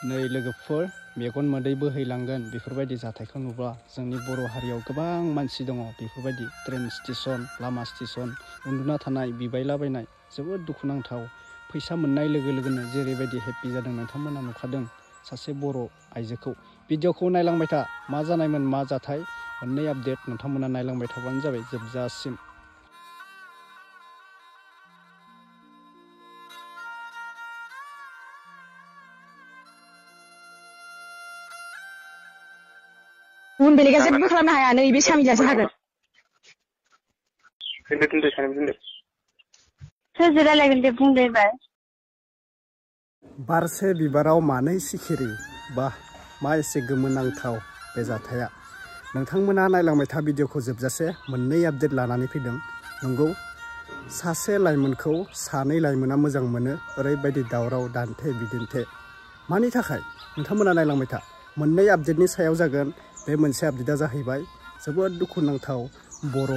नै लोगोफोर मेगन मोदै बोहैलांगोन बेफोरबायदि जाथायखौ नुब्ला जोंनि बर' हारियाव गोबां मानसि दङ बेफोरबायदि ट्रेन स्टेशन लामा स्टेशन उन्दुना थानाय बिबायलाबायनाय जोबोद दुखुनांथाव फैसा मोननाय लोगो लोगोनो जेरैबायदि हेपि जादों नोंथांमोना नुखादों सासे बर' आइजोखौ भिडिअखौ नायलांबाय था मा जानायमोन मा जाथाय मोननै आपडेट नोंथांमोना नायलांबाय थाबानो जाबाय जोबजासिम गुबुन बेलेगा जेबो खालामनो हाया नैबे सामिलासो हागोन दोनदो सानैबो दोनदो सोरजों रायलायगोन दे बुंदो एबार बारसे बिबाराव मानै सिखिरि बा मा एसे गोमोनांथाव बे जाथाया नोंथांमोना नायलांबाय था भिडिअखौ जोबजासे मोननै आपडेट लानानै फैदों नंगौ सासे लाइमोनखौ सानै लाइमोना मोजां मोनो ओरैबायदि दावराव दान्थे बिदिन्थे मानि थाखाय नोंथांमोना नायलांबाय था मोननै आपडेटनि सायाव जागोन बे मोनसे आपडेटआ जाहैबाय जोबोद दुखुनांथाव बर'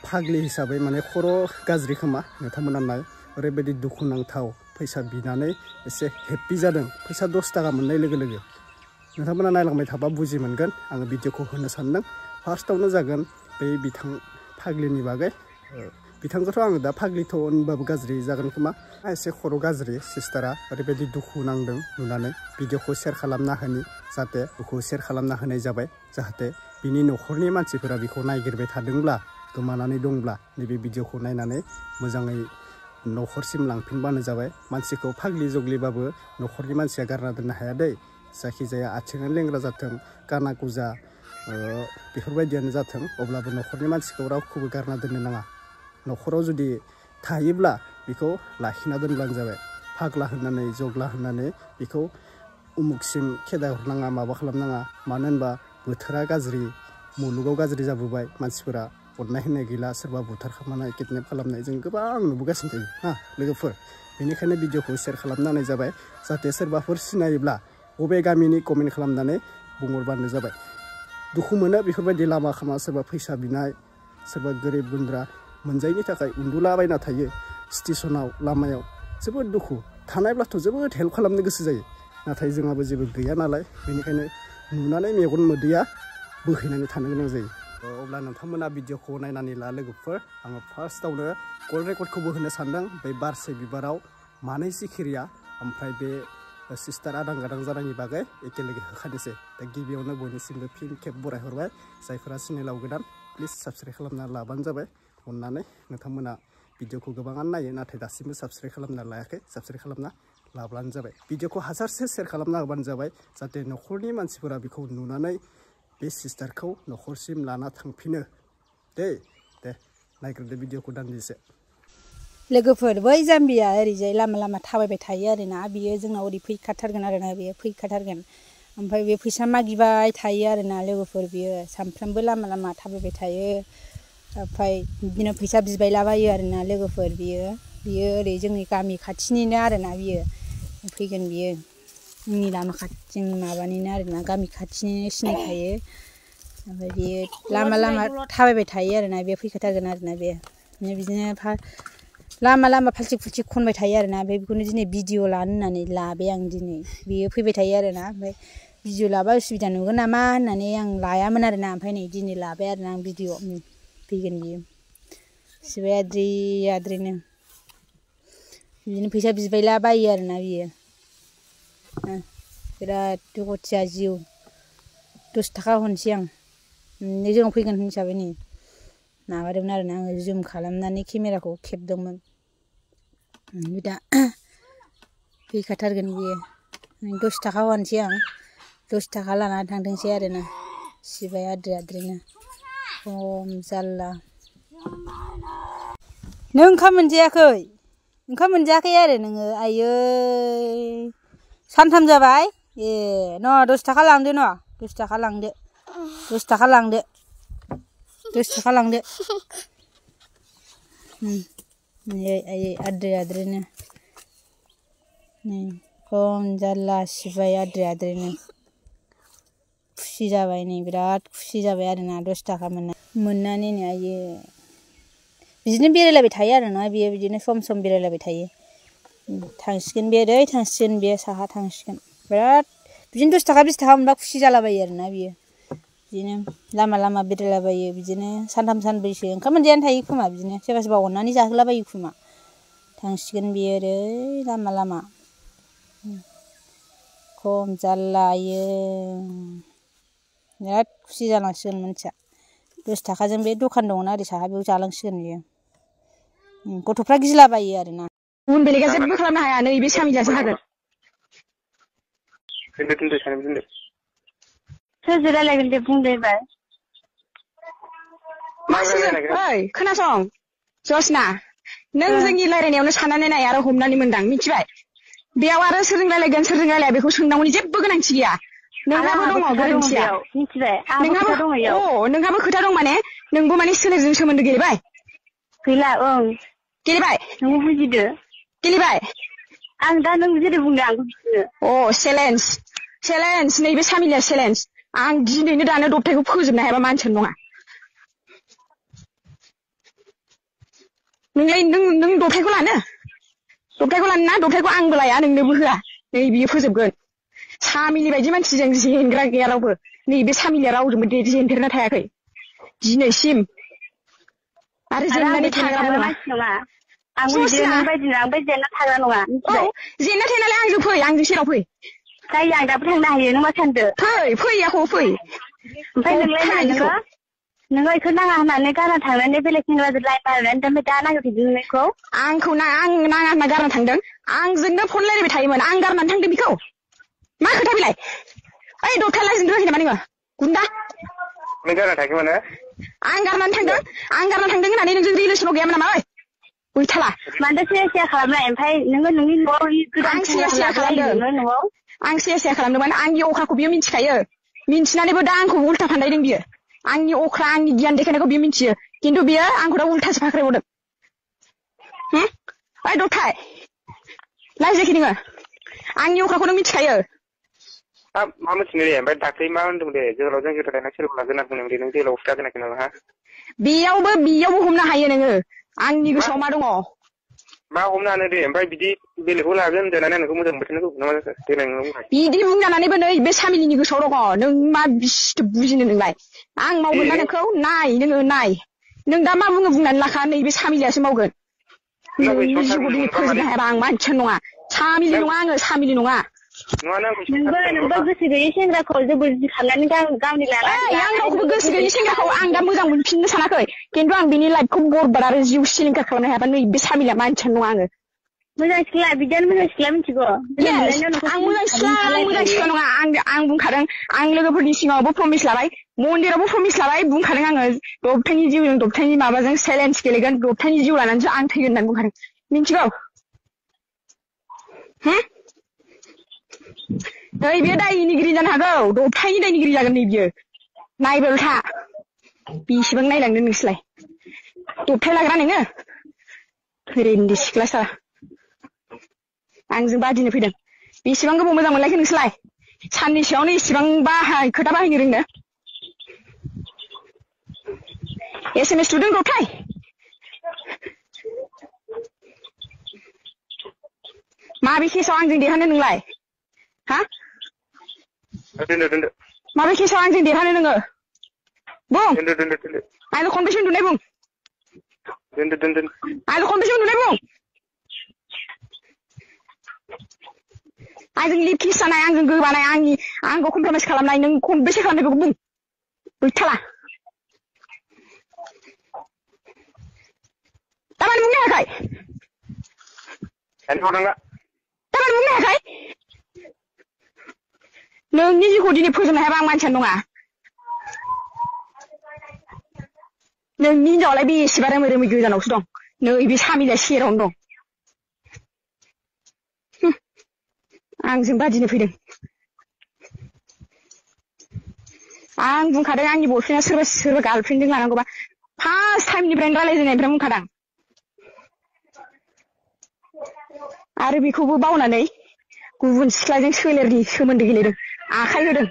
फाग्लि हिसाबै माने खर' गाज्रि खोमा नोंथांमोना नाय ओरैबायदि दुखुनांथाव फैसा बिनानै एसे हेपि जादों फैसा 10 थाखा मोननाय लोगो लोगो नोंथांमोना नायलांबाय थाबा बुजि मोनगोन आङो भिडिअखौ होनो सानदों फार्स्टआवनो जागोन बे बिथां फाग्लिनि बागै बिथांखौथ' आङो दा फाग्लिथ' होनबाबो गाज्रि जागोन खोमा एसे खर' गाज्रि सिस्टारा ओरैबायदि दुखु नांदों नुनानै भिडिअखौ शेयार खालामना होनि जाहाथे बेखौ शेयार खालामना होनाय जाबाय जाहाथे बिनि न'खरनि मानसिफोरा बेखौ नायगिरबाय थादोंब्ला गोमानानै दंब्ला नैबे भिडिअखौ नायनानै मोजाङै न'खरसिम लांफिनबानो जाबाय मानसिखौ फाग्लि जग्लिबाबो न'खरनि मानसिया गारना दोननो हाया दै जायखिजाया आथिङा लेंग्रा जाथों गाना गुजा बेफोरबायदियानो जाथों अब्लाबो न'खरनि मानसिखौ रावखौबो गारना दोननो नाङा न'खराव जुदि थायोब्ला बेखौ लाखिना दोनब्लानो जाबाय फाग्ला होननानै जग्ला होननानै बेखौ उमुकसिम खेदा हरनाङा माबा खालामनाङा मानो होनबा बोथोरा गाज्रि मुलुगाव गाज्रि जाबोबाय मानसिफोरा अननाय होननाय गैला सोरबा बुथारखामानाय किडनेप खालामनाय जों गोबां नुबोगासिनो थायो हा लोगोफोर बेनिखायनो भिडिअखौ शेयार खालामनानै जाबाय जाहाथे सोरबाफोर सिनायोब्ला बबे गामिनि कमेन्ट खालामनानै बुंहरबानो जाबाय दुखु मोनो बेफोरबायदि लामा खामा सोरबा फैसा बिनाय सोरबा गोरिब गुन्द्रा मोनजायैनि थाखाय उन्दुलाबायना थायो स्टेशनाव लामायाव जोबोद दुखु थानायब्लाथ' जोबोद हेल्प खालामनो गोसो जायो नाथाय जोंहाबो जेबो गैया नालाय बेनिखायनो नुनानै मेगन मोदैया बोहैनानै थानो गोनां जायो अब्ला नोंथांमोना भिडिअखौ नायनानै ला लोगोफोर आङो फार्स्टआवनो कल रेकर्डखौबो होनो सानदों बे बारसे बिबाराव मानै सिखिरिया ओमफ्राय बे सिस्टार आदां गादां जानायनि बागै एखेलगे होखानोसै दा गिबियावनो बयनिसिमबो फिन खेब बरायहरबाय जायफोरा चेनेलाव गोदान प्लिज साबस्क्राइब खालामना लाबानो जाबाय अननानै नोंथांमोना भिडिअखौ गोबाङानो नायो नाथाय दासिमबो साबस्क्राइब खालामना लायाखै साबस्क्राइब खालामना लाब्लानो जाबाय भिडिअखौ हाजारसे शेयार खालामना होबानो जाबाय जाहाथे न'खरनि मानसिफोरा बेखौ नुनानै बे सिस्टारखौ न'खरसिम लाना थांफिनो दे नायग्रोदो भिडिअखौ दान्दिसे लोगोफोर बै जाम्बिया ओरैजाय लामा लामा थाबायबाय थायो आरोना बियो जोंनाव ओरै फैखाथारगोन आरोना बियो फैखाथारगोन ओमफ्राय बे फैसा मागिबाय थायो आरोना लोगोफोर बियो सानफ्रामबो लामा लामा थाबायबाय थायो ओमफ्राय बिदिनो फैसा बिबायलाबायो आरोना लोगोफोर बियो ओरै जोंनि गामि खाथिनिनो आरोना बियो फैगोन बियो जोंनि लामा खाथि जोंनि माबानिनो आरोना गामि खाथिनिनो सिनायखायो ओमफ्राय बियो लामा लामा थाबायबाय थायो आरोना बे फैखाथारगोन आरोना बे बिदिनो लामा लामा फाल्थिक फुल्थिक खनबाय थायो आरोना ओमफ्राय बेखौनो दिनै भिडिअ लानो होननानै लाबाय आं दिनै बियो फैबाय थायो आरोना ओमफ्राय भिडिअ लाबा उसुबिदा नुगोन नामा होननानै आं लायामोन आरोना ओमफ्राय नै दिनै लाबाय आरोना आं भिडिअ फैगोन बियो सिबाय आद्रिनो बिदिनो फैसा बिबायला बायो आरोना बियो बिराद दुखुथिया जिउ 10 थाखा हरनोसै आं जोंनाव फैगोन हिसाबै नै माबादोंमोन आरोना आङो जुम खालामनानै केमेराखौ खेबदोंमोन दा फैखाथारगोन बियो 10 थाखा हरनोसै आं 10 थाखा लानानै थांथोंसै आरोना सिबाय आद्रिनो खम जारला नों ओंखाम मोनजायाखै आरो नोङो आयै सानथाम जाबाय ए न' 10 थाखा लांदो न' 10 थाखा लांदो 10 थाखा लांदो 10 थाखा लांदो आयै आद्रिनो नै खम जारला सिबाय आद्रिनो खुसि जाबाय नै बिराद खुसि जाबाय आरोना 10 थाखा मोननानै नै आयै बिदिनो बेरायलायबाय थायो आरोना बियो बिदिनो सम बेरायलायबाय थायो थांसिगोन बे ओरै थांसिगोन बे साहा थांसिगोन बिराद बिदिनो 10 थाखा 20 थाखा मोनबा खुसि जालाबायो आरोना बियो बिदिनो लामा लामा बेरायलाबायो बिदिनो सानथाम सानब्रैसो ओंखाम मोनजायानो थायो खोमा बिदिनो सोरबा सोरबा अननानै जाहोलाबायो खोमा थांसिगोन बियो ओरै लामा लामा खम जालायो बिराद खुसि जालांसिगोन मानसिया 10 थाखाजों बे दखान दङना ओरै साहा बेयाव जालांसिगोन बियो गथ'फ्रा गिलाबायो आरोना गुबुन बेलेगा जेबो खालामनो हाया नैबे सामिलासो हागोन सोरजों रायलायगोन दे बुंदो एबार ओइ खोनासं जसना नों जोंनि रायलायनायावनो साननानै नाय आरो हमनानै मोनदां मिथिबाय बेयाव आरो सोरजों रायलायगोन सोरजों रायलाया बेखौ सोंनांगौनि जेबो गोनांथि गैया नोंहाबो दङ गोरोन्थिया मिथिबाय नोंहाबो खोथा दं माने नोंबो माने सोलेरजों सोमोन्दो गेलेबाय गैला ओं गेलेबाय नों बुजिदो गेलेबाय आं दा नों जेरै बुंदों आंबो बिदिनो चेलेन्ज नैबे सामिलिया चेलेन्ज आं दिनैनो दानो दबथायखौ फोजोबनो हायाबा मानसियानो नङा नों दबथायखौ लानो ना दबथायखौ आंबो लाया नोंनोबो होआ नै बियो फोजोबगोन सामिलि बायदि मानसिजों जेनग्रा गैया रावबो नैबे सामिलिया रावजोंबो जेनफेरना थायाखै दिनैसिम आरो जेननानै थाग्रा मानसि नङा आंबो बिदिनो नों बायदिनो आंबो जेनना थाग्रा नङा मिथिबाय जेनना थाया नालाय आंजों फै आंजों सेराव फै जायो आं दाबो थांनो हायो नों मा सानदो फै ओमफ्राय नोङो बेखौ नाङा होननानै गारना थांनानै बेलेग सेंग्राजों लाइन मारिनानै ओमफ्राय दा नागिरफिनदों नोंखौ आं नाङा होनना गारना थांदों आंजोंनो फन रायलायबाय थायोमोन आं गारनानै थांदों बेखौ मा खोथा बेलाय ओइ दबथाय लायजों रोङाखै नामा नोङो गुन्दा नों गारना थायाखै माने आं गारनानै थांदों होननानै नोंजों रिलेसनाव गैयामोन नामा ओइ गैथाला मानोथो सिया खालामनाय ओमफ्राय नोङो नोंनि न'आव गोदान सिया खालामदों न'आव आं सिया खालामदोंमोन आंनि अख्राखौ बियो मिथिखायो मिथिनानैबो दा आंखौ उल्था फान्दायदों बियो आंनि अख्रा आंनि गियान देखायनायखौ बियो मिथियो खिन्थु बियो आंखौ दा उल्थासो फाख्रायबावदों ओइ दबथाय लाजियाखै नोङो आंनि अख्राखौ नों मिथिखायो मा मिथिनो दे ओमफ्राय दाख्लै मा होनदों दे जोहोलावजों जोथायना सोरखौ लागोन होनना बुंदों दे नों जोहोलाव खोनाखै नामा हा बेयावबो हमनो हायो नोङो आंनि गोसोआव मा दङ मा हमनो हानो दे ओमफ्राय बिदि बेलेगखौ लागोन होनजानानै नोंखौ मोजां मोनथारनांगौ नामा जाखो देनाय नों बुंनाय बिदि बुंजानानैबो नै बे सामिलिनि गोसोआव दङ नों मा बिसिथो बुजिनो नोंलाय आं मावगोन ना नोंखौ नाय नों दा मा बुंनानै लाखा नैबे सामिलियासो मावगोन नोंनि जिउखौ दिनै फोजोबनो हायाबा आं मानसियानो नङा सामिलि नङा आङो सामिलि नङा नोंबो गोसो गैयै सेंग्राखौ जोबोर खालामनानै गावनि लानानै आं रावखौबो गोसो गैयै सेंग्राखौ आं दा मोजां मोनफिननो सानाखै खिन्थु आं बिनि लाइफखौ बरबाद आरो जिउ सिलिंखार खालामनो हायाबा नै बे सामिलिया मानसियानो नङा आङो मोजां सिख्ला बिदियानो मोजां सिख्ला मिथिगौ आं मोजां सिख्ला नङा आं बुंखादों आं लोगोफोरनि सिगाङावबो प्रमिस लाबाय मन्दिरावबो प्रमिस लाबाय बुंखादों आङो दबथायनि जिउजों दबथायनि माबाजों चेलेन्ज गेलेगोन दबथायनि जिउ लानानैसो आं थैगोन होननानै बुंखादों मिथिगौ नै बियो दायनिगिरि जानो हागौ दबथायनि दायनिगिरि जागोन नै बियो नायबायल था बेसेबां नायलांदों नोंसोरलाय दबथाय लाग्रा नोङो रेन्दि सिख्लासा आंजों बादिनो फैदों बेसेबां गोबाव मोजां मोनलायखो नोंसोरलाय साननैसोआवनो इसेबां खोथा बाहायनो रोंनो SMS थुदों दबथाय माबे केसआव आंजों देरहानो नोंलाय हा दोनदो माबे केसआव आंजों देरहानो नोङो बुं दोनदो आंनो खनबेसे उन्दुनाय बुं दोनदो आंनो खनबेसे उन्दुनाय बुं आंजों लिप किस जानाय आंजों गोबानाय आंखौ कमप्रमाइस खालामनाय नों खनबेसे खालामनाय बेखौ बुं गैथाला दामानि बुंनो हायाखै दामानि बुंनो हायाखै नोंनि जिउखौ दिनै फोजोबनो हायाबा आं मानसियानो नङा नोंनि हिनजावालाय बेसेबा रोमै गोजानावसो दं नै बे सामिलिया सेरावनो दं आंजों बादिनो फैदों आं बुंखादों आंनि बयफ्रेन्डआ सोरबा गार्लफ्रेन्डजों लानांगौबा फार्स्ट टाइमनिफ्रायनो रायलायजेननायनिफ्राय बुंखादां आरो बेखौबो बावनानै गुबुन सिख्लाजों सोलेरनि सोमोन्दो गेलेदों आखाइ होदों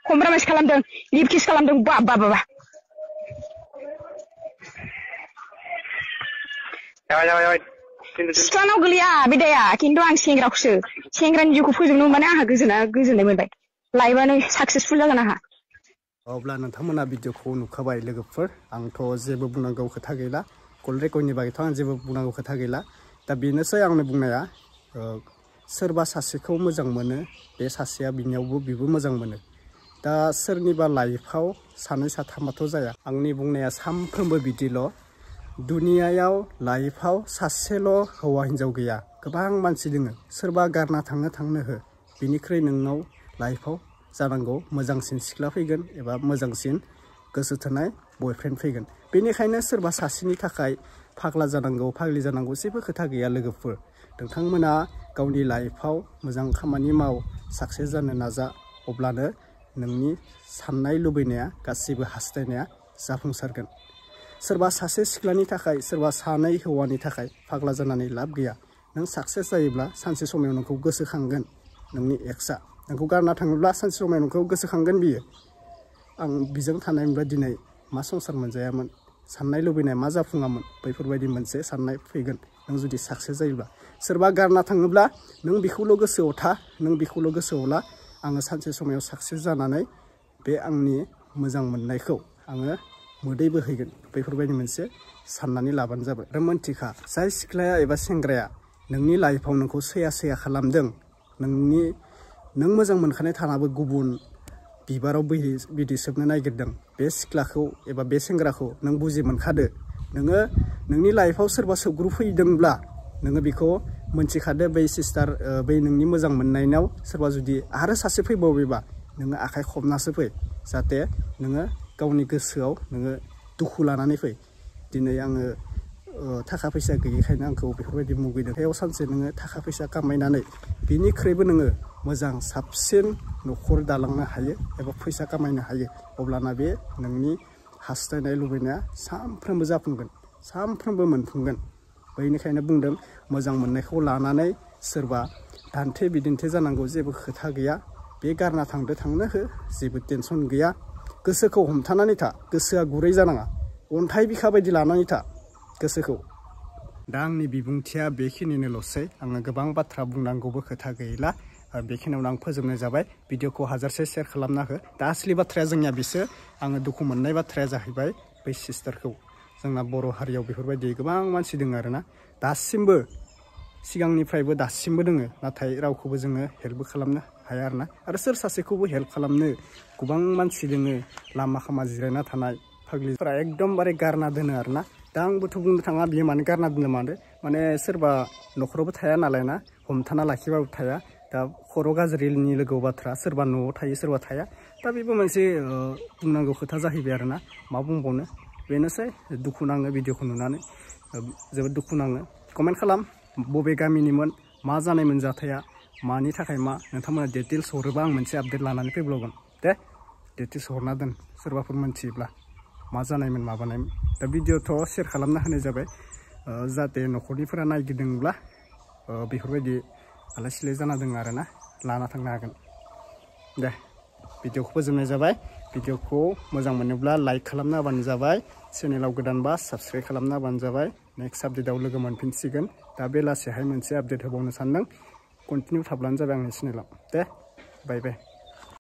कमप्रमाइस खालामदों लिप किस खालामदों बाबा जाबाय सिख्लानाव गोलैया बे दाया खिन्थु आं सेंग्राखौसो सेंग्रानि जिउखौ फोजोबनो मोनबानो आंहा गोजोननाय मोनबाय लाइफआनो साक्सेसफुल जागोन आंहा अब्ला नोंथांमोना भिडिअखौ नुखाबाय लोगोफोर आंथ' जेबो बुंनांगौ खोथा गैला कल रेकर्डनि बागैथ' आं जेबो बुंनांगौ खोथा गैला दा बेनोसै आंनि बुंनाया सोरबा सासेखौ मोजां मोनो बे सासेया बिनियावबो बिबो मोजां मोनो दा सोरनिबा लाइफआव सानै साथामाथ' जाया आंनि बुंनाया सानफ्रोमबो बिदिल' दुनियायाव लाइफआव सासेल' हौवा हिन्जाव गैया गोबां मानसि दोङो सोरबा गारना थांनो हो बिनिख्रुइ नोंनाव लाइफआव जानांगौ मोजांसिन सिख्ला फैगोन एबा मोजांसिन गोसो थोनाय बयफ्रेन्ड फैगोन बेनिखायनो सोरबा सासेनि थाखाय फाग्ला जानांगौ फाग्लि जानांगौ जेबो खोथा गैया लोगोफोर नोंथांमोना गावनि लाइफआव मोजां खामानि माव साक्सेस जानो नाजा अब्लानो नोंनि साननाय लुबैनाया गासिबो हास्थायनाया जाफुंसारगोन सोरबा सासे सिख्लानि थाखाय सोरबा सानै हौवानि थाखाय फाग्ला जानानै लाब गैया नों साक्सेस जायोब्ला सानसे समाव नोंखौ गोसोखांगोन नोंनि एक्सआ नोंखौ गारना थाङोब्ला सानसे समाव नोंखौ गोसोखांगोन बियो आं बिजों थानायमोनब्ला दिनै मा संसार मोनजायामोन साननाय लुबैनाय मा जाफुङामोन बैफोरबायदि मोनसे साननाय फैगोन नों जुदि साक्सेस जायोब्ला सोरबा गारना थाङोब्ला नों बेखौल' गोसोआव था नों बेखौल' गोसोआव ला आङो सानसे समाव साक्सेस जानानै बे आंनि मोजां मोननायखौ आङो मोदै बोहैगोन बेफोरबायदि मोनसे साननानै लाबानो जाबाय आरो मोनथिखा जाय सिख्लाया एबा सेंग्राया नोंनि लाइफआव नोंखौ सैया खालामदों नों मोजां मोनखानाय थानाबो गुबुन बिबाराव बिदै सोबनो नागिरदों बे सिख्लाखौ एबा बे सेंग्राखौ नों बुजि मोनखादो नोङो नोंनि लाइफआव सोरबा सोबग्रु फैदोंब्ला नोङो बेखौ मोनथिखादो बै सिस्टार बै नोंनि मोजां मोननायनाव सोरबा जुदि आरो सासे फैबावोबा नोङो आखाइ खबनासो फै जाहाथे नोङो गावनि गोसोआव नोङो दुखु लानानै फै दिनै आङो थाखा फैसा गैयैखायनो आंखौ बेफोरबायदि मुगैदों बेयाव सानसे नोङो थाखा फैसा खामायनानै बिनिख्रुइबो नोङो मोजां साबसिन न'खर दालांनो हायो एबा फैसा खामायनो हायो अब्लाना बे नोंनि हास्थायनाय लुबैनाया सानफ्रोमबो जाफुंगोन सानफ्रोमबो मोनफुंगोन बेनिखायनो बुंदों मोजां मोननायखौ लानानै सोरबा दान्थे बिदिन्थे जानांगौ जेबो खोथा गैया बे गारना थांनो हो जेबो टेनसन गैया गोसोखौ हमथानानै था गोसोआ गुरै जानाङा अन्थाइ बिखा बायदि लानानै था गोसोखौ दा आंनि बिबुंथिया बेखिनिनोल'सै आङो गोबां बाथ्रा बुंनांगौबो खोथा गैला बेखिनियावनो आं फोजोबनाय जाबाय भिडिअखौ हाजारसे शेयार खालामना हो दा असलि बाथ्राया जोंनिया बिसो आङो दुखु मोननाय बाथ्राया जाहैबाय बै सिस्टारखौ जोंना बर' हारियाव बेफोरबायदि गोबां मानसि दङ आरोना दासिमबो सिगांनिफ्रायबो दासिमबो दोङो नाथाय रावखौबो जोङो हेल्पबो खालामनो हाया आरोना आरो सोर सासेखौबो हेल्प खालामनो गोबां मानसि दोङो लामा खामा जिरायना थानाय फाग्लिफोरा एकदमबारे गारना दोनो आरोना दा आंबोथ' बुंनो थाङा बियो मानो गारना दोनो माने सोरबा न'खरावबो थाया नालाय ना हमथाना लाखिबाबो थाया दा खर' गाज्रिनि लोगो बाथ्रा सोरबा न'आव थायो सोरबा थाया दा बेबो मोनसे बुंनांगौ खोथा जाहैबाय आरोना मा बुंबावनो बेनोसै दुखु नाङो भिडिअखौ नुनानै जोबोद दुखु नाङो कमेन्ट खालाम बबे गामिनिमोन मा जानायमोन जाथाया मानि थाखाय मा नोंथांमोना डिटेल्स हरोबा आं मोनसे आपडेट लानानै फैब्लगोन दे डिटेल्स हरना दोन सोरबाफोर मोनथियोब्ला मा जानायमोन माबानायमोन दा भिडिअथ' शेयार खालामना होनाय जाबाय जाहाथे न'खरनिफोरा नायगिरदोंब्ला बेफोरबायदि आलाय सिलाय जाना दङ आरोना लाना थांनो हागोन दे भिडिअखौ फोजोबनाय जाबाय भिडिअखौ मोजां मोनोब्ला लाइक खालामना होबानो जाबाय चेनेलाव गोदानबा साबस्क्राइब खालामना होबानो जाबाय नेक्स्ट आपडेटआव लोगो मोनफिनसिगोन दा बेलासिहाय मोनसे आपडेट होबावनो सानदों कन्टिनिउ थाब्लानो जाबाय आंनि चेनेलाव दे बाय बाय